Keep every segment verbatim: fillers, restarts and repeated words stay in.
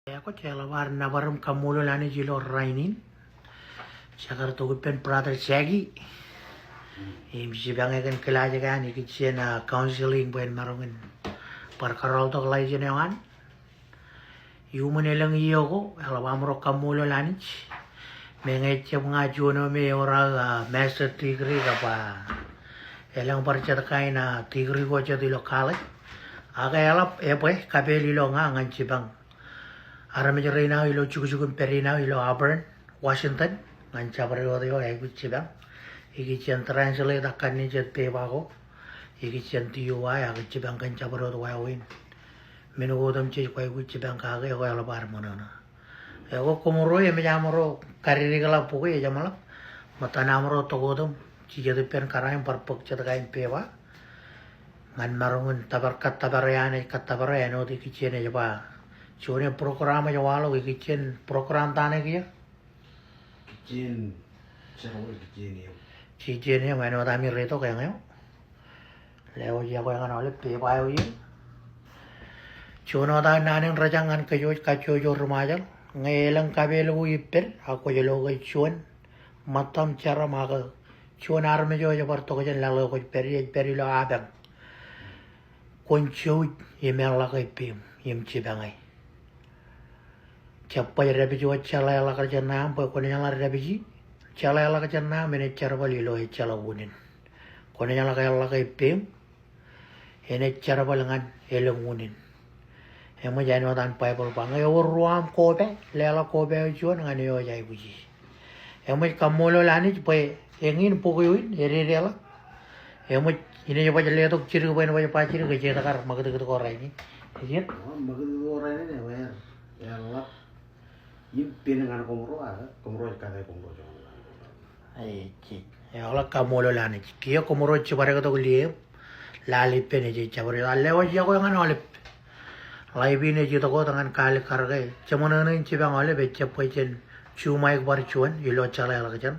Ekwe, eḷap ad nōbar im kaṃṃoolol Anij ilo rainin. Jekar tok ippān Brother Jackie im jipañ e kōn kilaaj eo an ikijjien, ah, counseling bwe en maroñ in bar kōrọọltok license eo an. Iuṃwin elōñ iiō ko, eḷap aṃro kaṃṃoolol Anij. Meñe ejjab ña juon eo me ewōr aō, ah, master degree kab, ah, elōñ bar jet kain, ah, degree ko jet ilo college. Ak eḷap ebwe kapeel ilo ña ñan jipañ armej rein aō ilo jukjuk im pād in aō ilo Auburn, Washington, ñan jabdewōt eo aikuj jipañ. Ikijjien translate ak kannijet pepa ko ikijjien D O I ak jipañ kōn jabdewōt wāween. Men ko otemjej kwaikuj jipañ kake, ekwe eḷap ad ṃōṇōṇō. Ekwe koṃro emej aṃro kadikdikḷọk bok e, ejeṃḷọk. Ṃōttan aṃro tok otem jijet ippān kōrā im bar bōk jet kain pepa ñan maroñ in tōpar, kōttōpar e, an ej kōttōpar e āinwōt ikijjien ej ba. Juon e program ej waḷọk, ikijjien program ta ṇe kiiō? Kijjien jerbal, kijjien eṃ. Kijjien eṃ, āinwōt ami reitok eñeo. Lewōj iọkwe ñan aolep pepa eo iiō. Juon wōt aō naan in rōjañ ñan kōj wōj kajjojo ri Ṃajeḷ. Ñe elōñ kapeel ko ippād ak kwōj lo kōj juon, ṃōttan jeram ak juon armej eo ej bar tok jān laḷ eo kwōj pād ie, ej pād ilo apañ, kwōn jouj im eḷḷọk ippeim im jipañ e. Jab baj dāpij wōt jeḷāḷọkjeṇ aṃ, bwe kwōnaaj ḷak dāpiji. Jeḷāḷọkjeṇ aṃ enaaj jerbal ilo ejjeḷọk unin. Kwōnaaj ḷak eḷḷọk ippeim, enaaj jerbal ñan elōñ unin. Eṃōj, āinwōt an Baibōḷ ba, ñe ewōr ruo aṃ koba, leḷọk koba eo juon ñan eo ej aikuji. Eṃōj, kaṃṃoolol Anij bwe eñin bok eo in ededeḷọk. Eṃōj, inaaj baj letok jidik bwe en baj ba jidik, ej jet kar ṃakūtkūt ko rainin. Ej jet? Ṃakūtkūt ko rainin, ear, ear ḷap im pen ñan koṃro, ak koṃro ej kate koṃro joñan. Ej jet. Eḷap kaṃṃoolol Anij. Kiiō koṃro jibadektok liem lale ippān ej jabdewōt. Ak lewōj iọkwe ñan aolep. Live in ej itok wōt ñan kaalikkar ke. Jeṃōṇōṇō in jipañ aolep, ejjab bwe jen juṃaik bar juon ilo jeḷāḷọkjeṇ.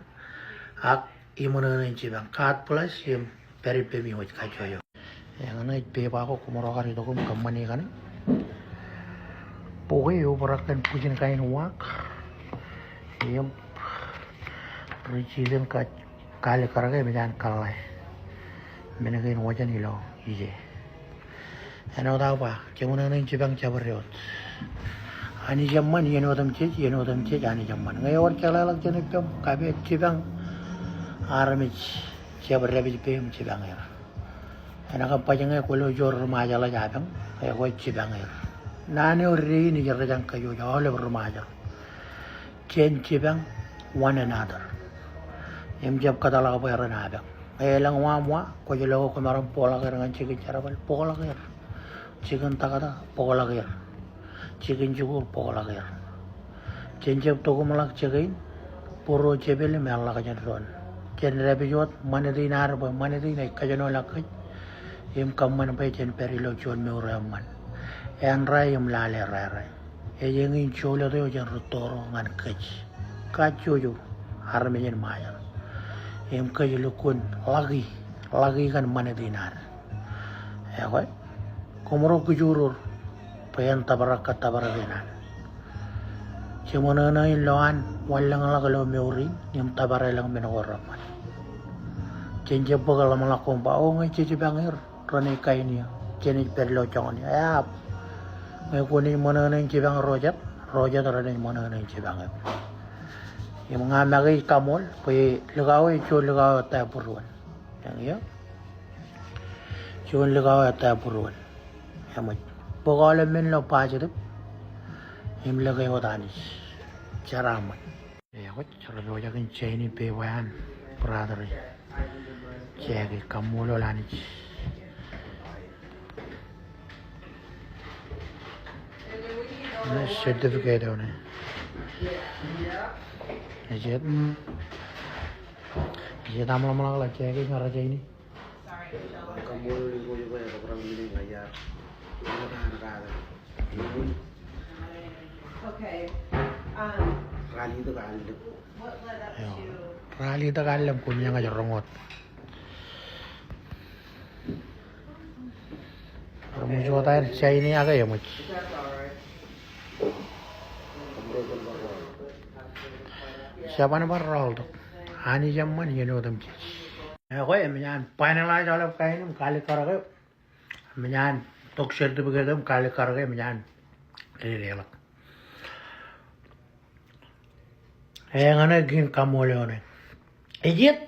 Ak iṃōṇōṇō in jipañ. God bless im pād ippemi wōj kajjojo. Eñṇe ej pepa ko koṃro kar itok im kōṃṃani kaṇe. Bok e eobrak kōn bwijin kain uwaak. Im ri jilin kōj kaalikkar ke emōj an kōḷḷā men kein wōj ilo ije. Āinwōt aō ba, jeṃōṇōṇō in jipañ jabdewōt. Anij eṃṃan, iien otemjej, iien otemjej Anij eṃṃan. Ñe ewōr jeḷāḷọkjeṇ ippaṃ, kapeel, jipañ armej jab dāpij peim, jipañ er. Enaaj baj ñe kwōlo juon ri Ṃajeḷ ej apañ, ekwe jipañ er. Naan eo dein ij rōjañ kōj wōj aolep ri Ṃajeḷ. Jen jipañ one another. Im jab kōtḷọk bwe ren apañ. Ñe elōñ wa aṃ wa, kwōj lo ke kwōmaroñ bōkḷọk er ñan jikin jerbal, bōkḷọk er. Jikin taktō, bōkḷọk er. Jikin jikuuḷ, bōkḷọk er. Jen jab tokumḷọk jikin būruo, jepel im eḷḷọkjeṇ doon. Jen dāpij wōt ṃanit in ad bwe ṃanit in ej kōjenolọk kōj im kōṃṃan bwe jen pād ilo juon mour eo eṃṃan. Āinrae im lale rairei. Ej eñin jolōt eo jān rūtto ro ñan kōj kajjojo armej in Ṃajeḷ. Im kōj lukkuun ḷaki, ḷaki kōn ṃanit in ad. Ekwe, koṃro kōjoror bwe en tōprak kōttōpar kein an. Jeṃōṇōṇō in lo an wanlōñḷọk ilo mour in im tōpar elōñ men ko reṃṃan. Jen jab bōk ḷōmṇak ko im ba, o, ñe jej jipañ er, renaaj kain eō, jenaaj pād ilo joñan eō. Eab. Ñe kwōnaaj ṃōṇōṇō in jipañ ro jet, ro jet renaaj ṃōṇōṇō in jipañ eok. Im ña make ij kaṃool bwe likao eo ej juon likao eo ettā būruon. Eñeo. Juon likao eo ettā būruon. Eṃōj. Bōk aolep men ilo positive im lōke wōt Anij. Jeraaṃṃan. Ekwōj, rej pojak in sign in pepa eo an brother Jackie, kaṃṃoolol Anij. Ṇe certificate eo ṇe. Ej jet, mm. Ej jet aṃ ḷōmṇak ḷọk Jackie ñe rej sign in. Okay. Um, ralitōk allōñ, kwōn eñjake roñ wōt. Eṃōj wōt aer sign e ak eṃōj. Jeban bar rọọltok. Anij eṃṃan, iien otemjej. Ekwe, eṃōj an finalize aolep kain im kaalikkar ke. Eṃōj an tok certificate im kaalikkar ke, eṃōj an leḷọk. Eñṇe kein kaṃṃoolol eoon e. Ejjet?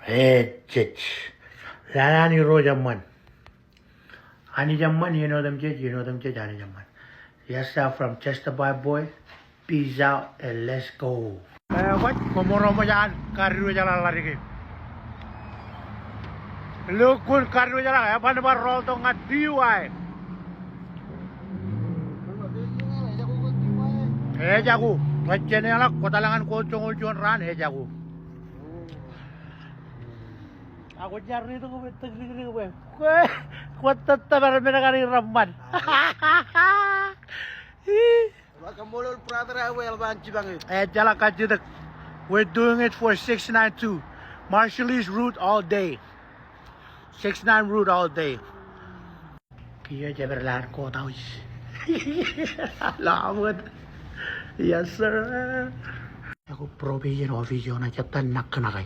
Ejjet. Lale an Irooj eṃṃan. Anij eṃṃan, iien otemjej, iien otemjej, Anij eṃṃan. Yes, sir, from Chester Boy. Peace out and let's go. Eo, kwōj, koṃro ṃōj an kadiwōjḷọk ḷaddik e. Lukkuun kadiwōjḷọk, eban bar rọọltok ñan P U I. Ejako, rej jeneḷọk, kwōj eḷaññe kwōj joñoul juon raan, ejako. Ak kwōj jar riit ko bwe tōk dik dik bwe. Kwōj, kwōj tōttōpar men kaṇ ireṃṃan. Welcome, brother, eo eḷap an jipañ e. Ejjeḷọk kajjitōk. We're doing it for six nine two. Marshallese route all day. Six nine route all day. Kiiō jepād ḷaar courthouse. Love it. Yes, sir. Ekwe probation office eo ṇe, jab ta ṇakṇake.